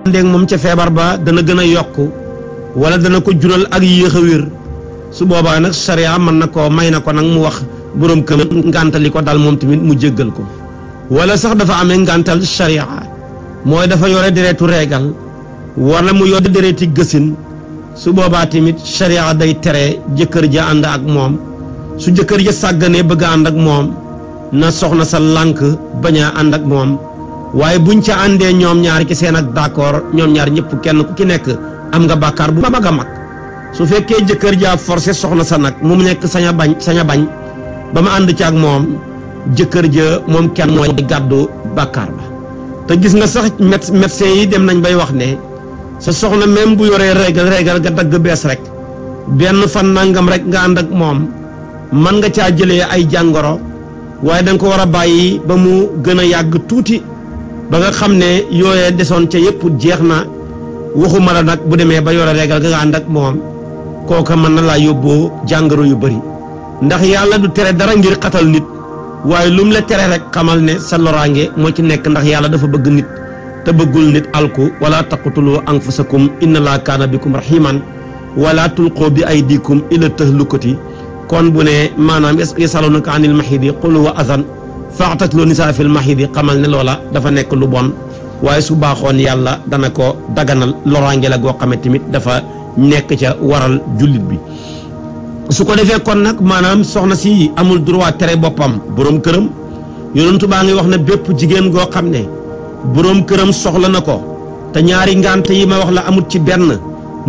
ndéeg moom ca feebar ba dana gën a yokk wala dana ko jural ak yéex a wér su boobaa nag sariya mën na ko may na ko nag mu wax borom kër ngàntali ko dal moom tamit mu jéggal ko wala sax dafa amee ngàntal sariya mooy dafa yore deretu reegal wala mu yore dereti gësin su boobaa tamit sariya day tere jëkkër ja ànd ak moom su jëkkër ja sàgganee bëgg a ànd ak moom na soxna sa lànk bañ a ànd ak moom waaye buñ ca àndee ñoom ñaar ci seen ak d'accord ñoom ñaar ñëpp kenn ku ci nekk am nga bàkkaar bu mag a mag su fekkee jëkkër jaa forcé soxna sa nag mu nekk sañ a bañ ba ma ànd ci ak moom jëkkër ja moom kenn mooy gàddu bàkkaar ba te gis nga sax médecin yi dem nañ bay wax ne sa soxna même bu yoree régal nga dagg bees rek benn fan nangam rek nga ànd ak moom mën nga caa jëlee ay jàngoro waaye danga ko war a bàyyi ba mu gën a yàgg tuuti ba nga xam ne yooyee desoon ca yëpp jeex na waxuma la nag bu demee ba yore régal nga ànd ak moom kooka mën na laa yóbboo jàngoro yu bari ndax yàlla du tere dara ngir xatal nit waaye lu mu la tere rek xamal ne sa loraange moo ci nekk ndax yàlla dafa bëgg nit te bëggul nit alku wala taqtulu anfusakum inna laa kaana bikum rahiman wala tulqoo bi aydikum ila tahlukati kon bu ne maanaam yasalunaka anil mahidi qul huwa azan fa'tazilun nisaa fil mahidi xamal ne loola dafa nekk lu bon waaye su baaxoon yàlla dana ko daganal loraange la goo xamante tamit dafa nekk ca waral jullit bi su ko defee kon nag maanaam soxna si amul droit tere boppam boroom këram yonentu baa ngi wax ne bépp jigéen goo xam ne boroom këram soxla na ko te ñaari ngànt yi ma wax la amut ci benn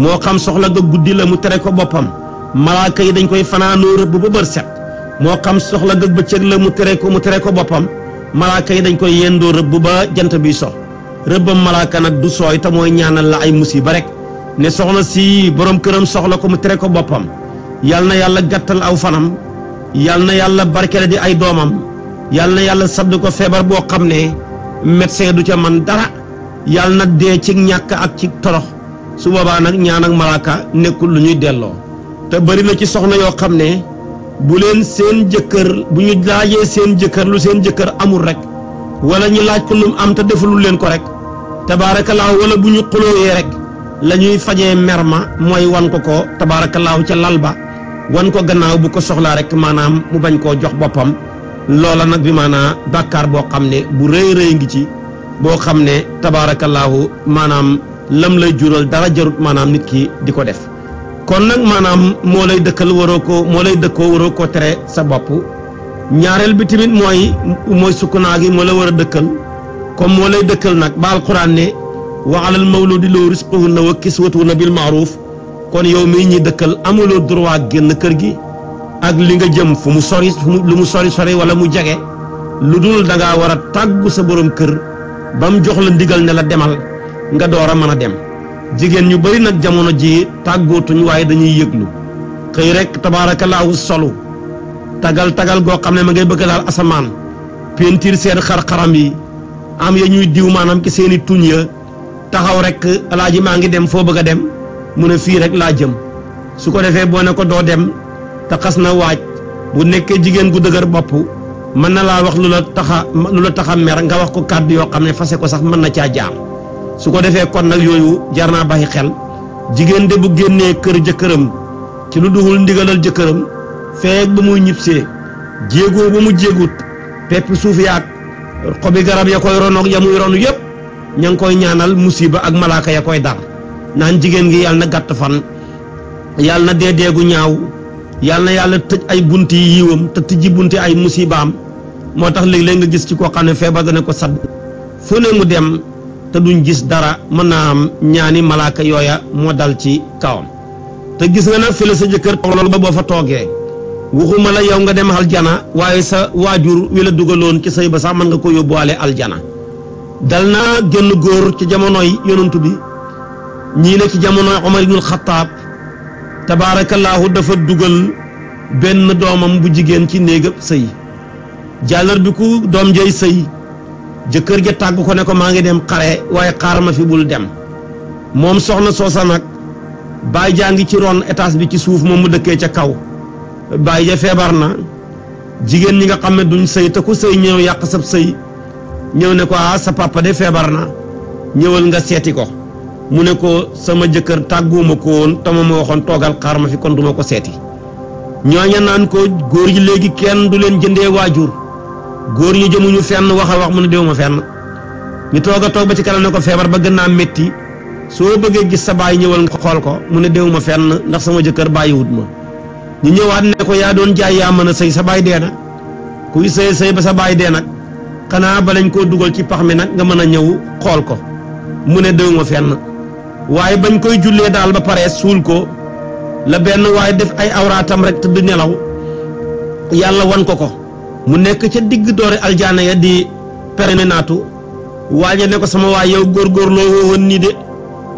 moo xam soxla ga guddi la mu tere ko boppam malaaka yi dañ koy fanaanoo rëbb ba bër set moo xam soxla ga bëccëg la mu tere ko boppam malaaka yi dañ koy yendoo rëbb ba jant bi so rëbbam malaaka nag du sooy te mooy ñaanal la ay musiba rek ne soxna si boroom këram soxla ko mu tere ko boppam yal na yàlla gàttal aw fanam yal na yàlla barkele di ay doomam yal na yàlla sadd ko feebar boo xam ne médecin du ca man dara yal na dee ci ñàkk ak ci torox su boobaa nag ñaan ak malaaka nekkul lu ñuy delloo te bari na ci soxna yoo xam ne bu leen seen jëkkër bu ñu laajee seen jëkkër lu seen jëkkër amul rek wala ñu laaj ko lu mu am te defalul leen ko rek tabaarakallaahu wala bu ñu xulóoyee rek la ñuy fajee mer ma mooy wan ko tabaarakallaahu ca lal ba wan ko gannaaw bu ko soxlaa rek maanaam mu bañ koo jox boppam loola nag bi maanaam bàkkaar boo xam ne bu rëy ngi ci boo xam ne tabaarakallaahu maanaam lam lay jural dara jarut maanaam nit ki di ko def kon nag maanaam moo lay dëkkoo waroo koo tere sa bopp ñaareel bi tamit mooy sukkunaa gi moo la war a dëkkal comme moo lay dëkkal nag ba alquran ne wa alal mawludi lahu rizquhunna wa kiswatuhunna bil ma'ruf kon yow mii ñi dëkkal amuloo droit génn kër gi ak li nga jëm fu mu sori wala mu jege lu dul da ngaa war a tàggu sa borom kër ba mu jox la ndigal ne la demal nga door a mën a dem jigéen ñu bari nag jamono ji tàggootuñ waaye dañuy yëglu xëy rek tabaarakallaahu solu tagal goo xam ne ma ngay bëgg daal asamaan pentiir seen xar-xaram yi am ya ñuy diw maanaam ki seeni tuñ ya taxaw rek alaaji maa ngi dem foo bëgg a dem mu ne fii rek laa jëm su ko defee boo ne ko doo dem te xas na waaj bu nekkee jigéen gu dëgër bopp mën na laa wax lu la taxa mer nga wax ko kàddu yoo xam ne fase ko sax mën na caa jaar su ko defee kon nag yooyu jar naa bàyyi xel jigéen de bu génnee kër jëkkëram ci lu duhul ndigalal jëkkëram feek ba muy ñibsee jéegoo ba mu jéegut pepp suuf yaag xobi garab ya koy ronoog ya muy ronu yépp ña ngi koy ñaanal musiba ak malaaka ya koy dar naan jigéen gi yàlla na gàtt fan yàlla na dee deegu ñaaw yàlla na yàlla tëj ay bunti yiwam te tëjji bunti ay musibaam moo tax léeg-léeg nga gis ci koo xam ne feebar dana ko sadd fu ne mu dem te duñ gis dara mën naa am ñaani malaaka yooya moo dal ci kawam te gis nga nag fi la sa jëkkër toog loolu ba boo fa toogee waxuma la yow nga dem aljana waaye sa waajur wi la dugaloon ci sëy ba sax mën nga ko yóbbuwaale aljana dal naa génn góor ci jamonoy yonantu bi ñii ne ci jamonoy Omar ibnul Xattaab tabaarakallaahu dafa dugal benn doomam bu jigéen ci néegam sëy jàllar bi ku doom jey sëy jëkkër ja tàgg ko ne ko maa ngi dem xare waaye xaar ma fi bul dem moom soxna soosa nag baay jaa ngi ci ron étage bi ci suuf moom mu dëkkee ca kaw baay ja feebar na jigéen ñi nga xam ne duñ sëy te ku sëy ñëw yàq sab sëy ñëw ne ko sa papa de feebar na ñëwal nga seeti ko mu ne ko sama jëkkër tàgguuma ko woon te ma waxoon toogal xaar ma fi kon duma ko seeti ñooña naan ko góor yi léegi kenn du leen jëndee waajur góor ñu jëmuñu fenn wax a wax mu ne déwuma fenn ñu toog a toog ba ci kanam ne ko feebar ba gën naa métti soo bëggee gis sa baay ñëwal nga xool ko mu ne déwuma fenn ndax sama jëkkër bàyyiwut ma ñu ñëwaat ne ko yaa doon jaay yaa mën a sëy sa baay dee na kuy sëy ba sa baay dee nag xanaa ba lañ koo dugal ci pax mi nag nga mën a ñëw xool ko mu ne déwuma fenn waaye bañ koy jullee daal ba pare suul ko la benn waaye def ay awraatam rek tëdd nelaw yàlla wan ko mu nekk ca digg doore aljaana ya di pereminaatu waaje ne ko sama waay yow góorgóorloo woon nii de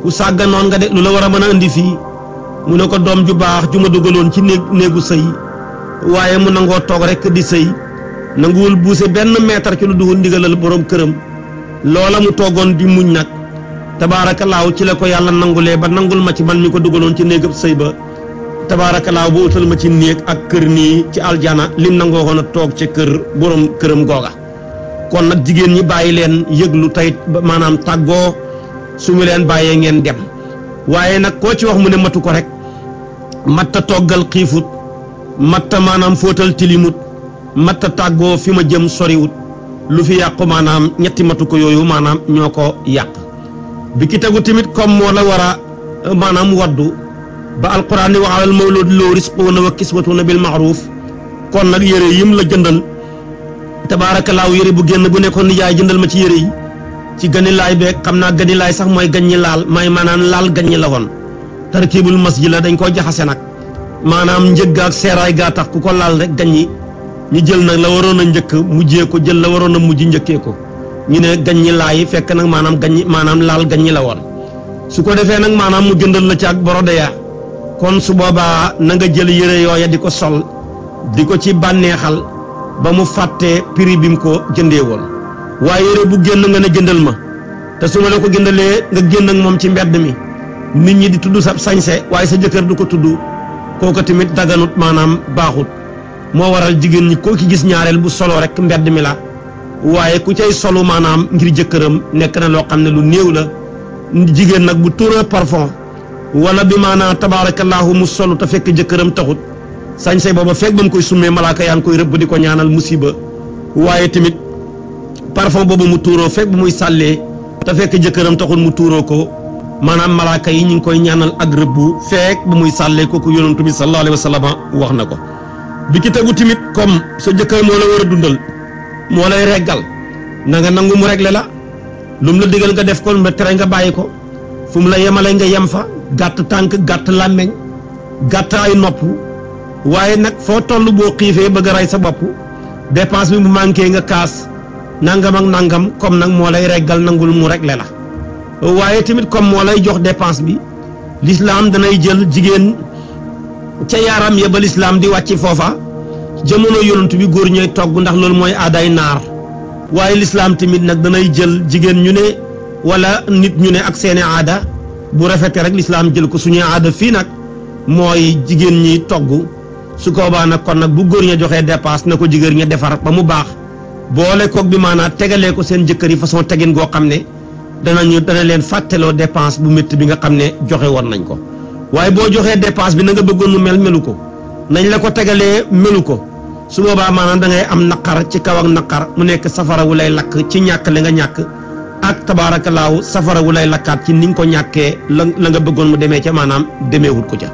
ku sàgganoon nga de lu la war a mën a indi fii mu ne ko doom ju baax ju ma dugaloon ci néegu sëy waaye mu nangoo toog rek di sëy nanguwul buuse benn mètre ci lu dugul ndigalal borom këram loola mu toogoon di muñ nag tabaarakallaahu ci la ko yàlla nangulee ba nangul ma ci man mi ko dugaloon ci néegab sëy ba tabaarakallaahu ba utal ma ci néeg ak kër nii ci aljana lim nangoo woon a toog ca kër borom këram googa kon nag jigéen ñi bàyyi leen yëglu tey maanaam tàggoo su mu leen bàyyee ngeen dem waaye nag koo ci wax mu ne matu ko rek matta toggal xiifut matta maanaam fóotal tilimut matta tàggoo fi ma jëm soriwut lu fi yàqu maanaam ñetti matu ko yooyu maanaam ñoo ko yàq bi ki tegu tamit comme moo la war a maanaam waddu ba alquran ni wa alal mawludi lahu rizquhunna wa kiswatuhunna bil ma'ruf kon nag yére yim la jëndal tabaarakallaahu yére bu génn bu nekkoon ni yaay jëndal ma ci yére yi ci ganilaay beeg xam naa ganilaay sax mooy gaññi laal may maanaam laal gaññi la woon tarkibul masjid la dañ koo jaxase nag maanaam njëgg ak seeraay gaa tax ku ko laal rek gaññi ñu jël nag la waroon a njëkk mujjee ko jël la waroon a mujj njëkkee ko ñu ne gaññi laay fekk nag maanaam gaññi maanaam laal gaññi la woon su ko defee nag maanaam mu jëndal la ci ak borode ya kon su boobaa na nga jël yére yooya di ko sol di ko ci bànneexal ba mu fàttee prix bi mu ko jëndee woon waaye yére bu génn nga ne jëndal ma te su ma la ko jëndalee nga génn ak moom ci mbedd mi nit ñi di tudd sa sañse waaye sa jëkkër du ko tudd kooku tamit daganut maanaam baaxut moo waral jigéen ñi koo ci gis ñaareel bu solo rek mbedd mi la waaye ku cay solu maanaam ngir jëkkëram nekk na loo xam ne lu néew la jigéen nag bu tuura parfum wala bi maanaam tabaarakallaahu mu solu te fekk jëkkëram taxut sañse booba fekk ba mu koy summee malaaka yaa ngi koy rëbb di ko ñaanal musiba waaye tamit parfum boobu mu tuuroo fekk bu muy sàllee te fekk jëkkëram taxut mu tuuroo ko maanaam malaaka yi ñu ngi koy ñaanal ak rëbbu fekk bu muy sàllee kooku yonent bi sallallaahu alayhi wa sallam wax na ko bi ki tegu tamit comme sa jëkkër moo la war a dundal moo lay reggal na nga nangu mu regle la lu mu la digal nga def ko lu mu la tere nga bàyyi ko fu mu la yemale nga yem fa gàtt tànk gàtt làmmeñ gàtt ay nopp waaye nag foo toll boo xiifee bëgg a rey sa bopp dépense bi mu manqué nga kaas nangam ak nangam comme nag moo lay reggal nangul mu regle la waaye tamit comme moo lay jox dépense bi l'islam danay jël jigéen ca yaaram ya ba l'islam di wàcc foofa jamono yonent bi góor ñooy togg ndax loolu mooy aaday naar waaye l'islam tamit nag danay jël jigéen ñu ne wala nit ñu ne ak seeni aada bu rafetee rek l'islam jël ko suñuy aada fii nag mooy jigéen ñi togg su ko baa nag kon nag bu góor ña joxee dépense na ko jigéen ña defar ba mu baax boole koog bi maanaam tegalee ko seen jëkkër yi façon tegin goo xam ne dana leen fàtteloo dépense bu métti bi nga xam ne joxe woon nañ ko waaye boo joxee dépense bi na nga bëggoon mu melu ko nañ la ko tegalee melu ko su boobaa maanaam da ngay am naqar ci kaw ak naqar mu nekk safara wu lay lakk ci ñàkk li nga ñàkk ak tabaarakallaahu safara wu lay lakkaat ci ni nga ko ñàkkee la nga bëggoon mu demee ca maanaam demeewut ko ca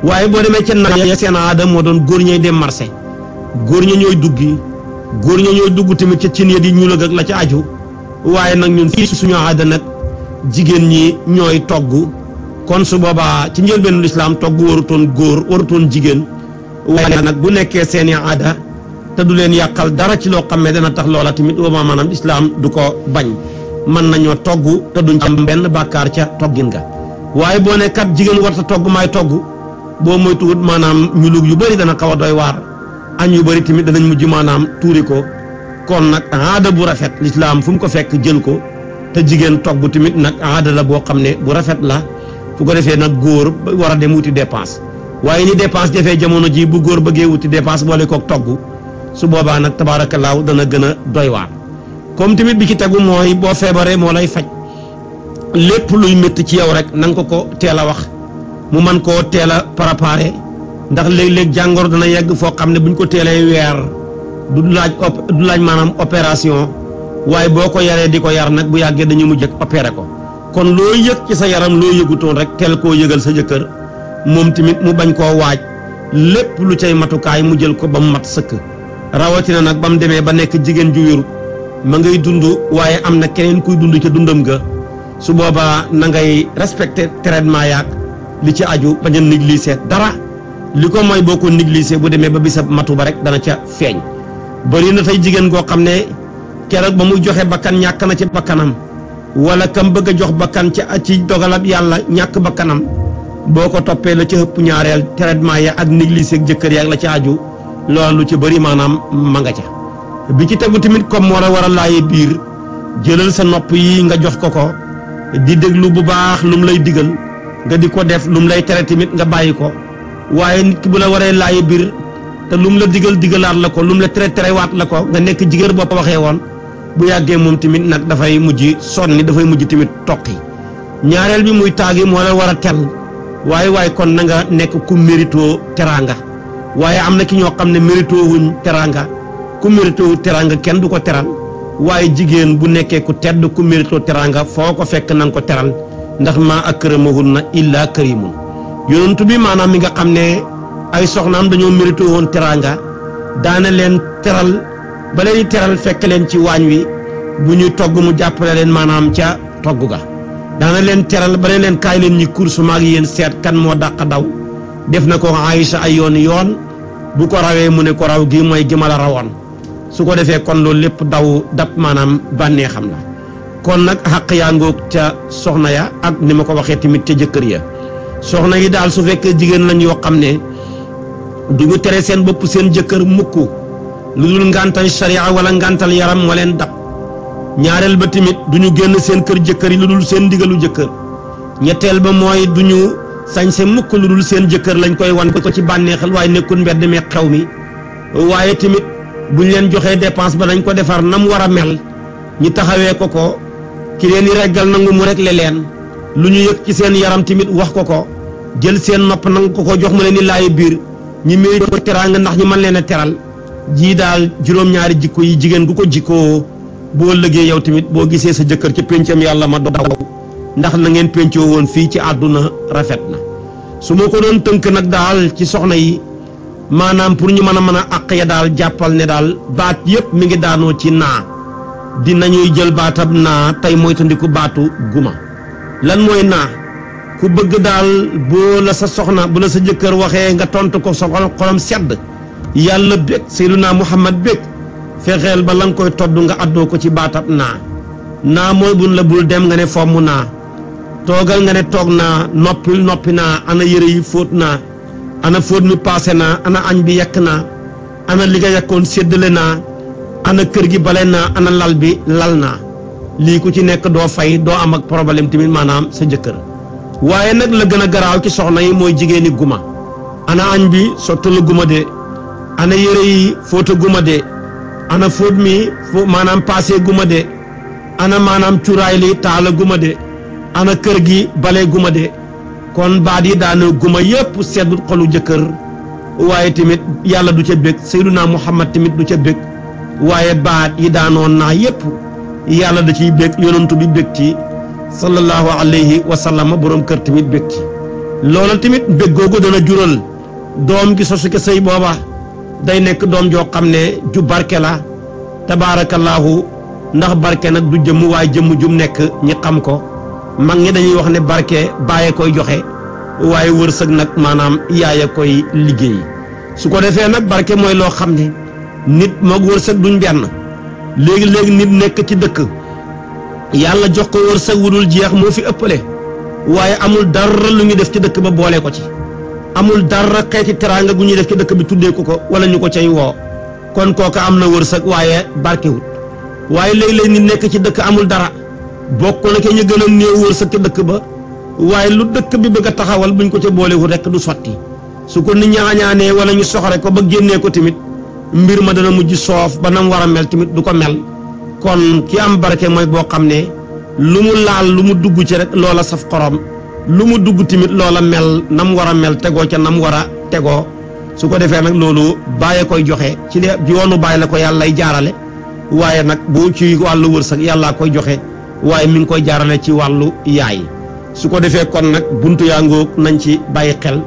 waaye boo demee ca nag ya seen aada moo doon góor ñooy dem marché góor ña ñooy duggi góor ña ñooy dugg tamit ca cin ya di ñuul ak la ca aju waaye nag ñun fii suñu aada nag jigéen ñi ñooy togg kon su boobaa ci njëlbeenu lislaam togg warutoon góor warutoon jigéen waaye nag bu nekkee seeni aada te du leen yàqal dara ci loo xam ne dana tax loola tamit wama maanaam islaam du ko bañ mën nañoo togg te duñ am benn bàkkaar ca toggin nga waaye boo ne kat jigéen warta togg maay togg boo moytuwut maanaam ñu lug yu bëri dana xaw a doy waar añ yu bëri tamit danañ mujj maanaam tuuri ko kon nag aada bu rafet lislaam fu mu ko fekk jël ko te jigéen togg tamit nag aada la boo xam ne bu rafet la fu ko defee nag góor war a dem wuti dépense waaye ni dépense defee jamono ji bu góor bëggee wuti dépense boole koog togg su boobaa nag tabaarakallaahu dana gën a doy waar comme tamit bi ci tegu mooy boo feebaree moo lay faj lépp luy métti ci yow rek na nga ko teel a wax mu man koo teel a préparé ndax léeg-léeg jàngoro dana yegg foo xam ne buñ ko teelee weer du laaj maanaam opération waaye boo ko yaree di ko yar nag bu yàggee dañu mujj ak opéré ko kon loo yëg ci sa yaram loo yëgutoon rek teel koo yëgal sa jëkkër moom tamit mu bañ koo waaj lépp lu cay matukaay mu jël ko ba mu mat sëkk rawatina nag ba mu demee ba nekk jigéen ju wéru ma ngay dund waaye am na keneen kuy dund ca dundam ga su boobaa na ngay respecté traitement yaag li ci aju bañ a négliger dara li ko mooy boo ko négliger bu demee ba bisab matu ba rek dana ca feeñ bëri na tey jigéen goo xam ne keroog ba muy joxe bakkan ñàkk na ci bakkanam wala kam bëgg a jox bakkan ci dogalab yàlla ñàkk bakkanam boo ko toppee la ca ëpp ñaareel traitement ya ak négliger ak jëkkër yaag la ca aju loolu ci bëri maanaam ma nga ca bi ci tegu tamit comme war a laaye biir jëlal sa nopp yi nga jox ko di déglu bu baax lu mu lay digal nga di ko def lu mu lay tere tamit nga bàyyi ko waaye nit ki bu la waree laaye biir te lu mu la digalaat la ko lu mu la terewaat la ko nga nekk jigéen boo ko waxee woon bu yàggee moom tamit nag dafay mujj sonni dafay mujj tamit toqi ñaareel bi muy taagi moo la war a tel waaye kon na nga nekk ku mérito teraanga waaye am na ki ñoo xam ne mérito wuñ teraanga ku mérito wu teraanga kenn du ko teral waaye jigéen bu nekkee ku tedd ku mérito teraanga foo ko fekk na nga ko teral ndax maa akramahunna illaa karimun yonentu bi maanaam mi nga xam ne ay soxnaam dañoo mérito woon teraanga daana leen teral ba leen teral fekk leen ci waañ wi bu ñuy togg mu jàppale leen maanaam ca togg ga daana leen teral ba leen kaay leen ñi course maag yéen seet kan moo dàq daw def na ko Aïcha ay yoon bu ko rawee mu ne ko raw gi mooy gi ma la rawoon su ko defee kon loolu lépp daw dab maanaam bànnee xam la kon nag xaq yaa ngoog ca soxna ya ak ni ma ko waxee tamit ca jëkkër ya soxna yi daal su fekkee jigéen lañ yoo xam ne du ñu tere seen bopp seen jëkkër mukk lu dul ngàntal sharia wala ngàntal yaram moo leen dab ñaareel ba tamit du ñu génn seen kër jëkkër yi lu dul seen ndigalu jëkkër ñetteel ba mooy du ñu sañse mukk lu dul seen jëkkër lañ koy wan ko ci bànneexal waaye nekkul mbedd mi xew mi waaye tamit buñ leen joxee dépense ba dañ ko defar nam war a mel ñi taxawee ko ki leen yi reggal nangu mu rek leen lu ñu yëg ci seen yaram tamit wax ko jël seen nopp nangu ko jox mu leen ni laayi biir ñi mérito ko teraanga ndax ñu mën leen a teral jii daal juróom-ñaari jikko yi jigéen gu ko jikkoo boo lëgee yow tamit boo gisee sa jëkkër ci péncam yàlla ma daw ndax na ngeen péncoo woon fii ci àdduna rafet na su ma ko doon tënk nag daal ci soxna yi maanaam pour ñu mën a àq ya daal jàppal ne daal baat yëpp mi ngi daanoo ci naa dinañuy jël baatab naa tey moytandiku baatu guma lan mooy naa ku bëgg daal boo la sa soxna bu la sa jëkkër waxee nga tontu ko sa xolam sedd yàlla bég Seydunaa Muhammad bég fexeel ba la nga koy todd nga addoo ko ci baatab naa mooy bun la bul dem nga ne fomm naa toogal nga ne toog naa noppi naa ana yëre yi fóot naa ana fóot mi paase naa ana añ bi yekk naa ana li nga yekkoon séddale naa ana kër gi bale naa ana lal bi lal naa lii ku ci nekk doo fay doo am ak problème tamit maanaam sa jëkkër waaye nag la gën a garaaw ci soxna yi mooy jigéeni guma ana añ bi sottalu guma de ana yëre yi fóota guma de ana fóot mi maanaam paase guma de ana maanaam cuuraay li taala guma de ana kër gi bale guma de kon baat yi daana guma yépp seddu xolu jëkkër waaye tamit yàlla du ca bég Seydunaa Muhammad tamit du ca bég waaye baat yi daanoon naa yépp yàlla da ciy bég yonantu bi bég ci sallallahu alayhi wa sallam borom kër tamit bég ci loola tamit bég googu dana jural doom gi sosu ke sëy booba day nekk doom joo xam ne ju barke la tabaarakallaahu ndax barke nag du jëmm waaye jëmm jum nekk ñi xam ko mag ñi dañuy wax ne barke bàyyee koy joxe waaye wërsëg nag maanaam yaaya koy liggéey su ko defee nag barke mooy loo xam ne nit moog wërsëg duñ benn léegi nit nekk ci dëkk yàlla jox ko wërsëg wudul jeex moo fi ëppale waaye amul dara lu ñu def ci dëkk ba boole ko ci amul dara xeeti teraanga gu ñuy def ci dëkk bi tuddee ko wala ñu ko cay woo kon kooka am na wërsëg waaye barkewut waaye léeg-léeg nit nekk ci dëkk amul dara bokk na ke ñu gën a néew wërsëg ci dëkk ba waaye lu dëkk bi bëgg a taxawal buñ ko ca boolewul rekk du sotti su ko nit ñi añaanee wala ñu soxore ko ba génnee ko tamit mbir ma dana mujj soof ba nam war a mel tamit du ko mel kon ki am barke mooy boo xam ne lu mu laal lu mu dugg ci rek loola saf xorom lu mu dugg tamit loola mel nam war a mel tegoo ca nam war a tegoo su ko defee nag loolu bàyyee koy joxe ci yoonu bàyyi la ko yàlla lay jaarale waaye nag bu ci wàllu wërsëg yàllaa koy joxe waaye mi ngi koy jaarale ci wàllu yaay su ko defee kon nag buntu yaa ngoog nañ ci bàyyi xel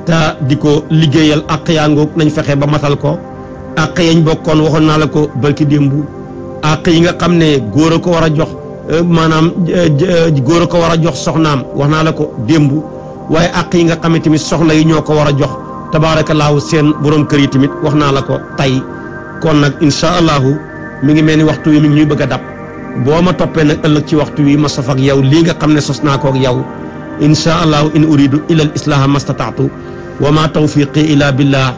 te di ko liggéeyal àq yaa ngoog nañ fexe ba matal ko àq yañ bokkoon waxoon naa la ko barki démb àq yi nga xam ne góor a ko war a jox maanaam góor a ko war a jox soxnaam wax naa la ko démb waaye àq yi nga xam ne tamit soxna yi ñoo ko war a jox tabaarakallaahu seen borom kër yi tamit wax naa la ko tey kon nag insha allahu mi ngi mel ni waxtu wi mi ngi ñuy bëgg a dab boo ma toppee nag ëllëg ci waxtu wi ma saf ak yow lii nga xam ne sos naa ko ak yow insha allahu in uridu ila al islaha mastataatu wa ma tawfiqi ila billah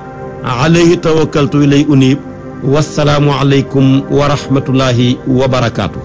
alayhi tawakkaltu ilay unib wassalaamu alaykum wa rahmatullahi wa barakaatu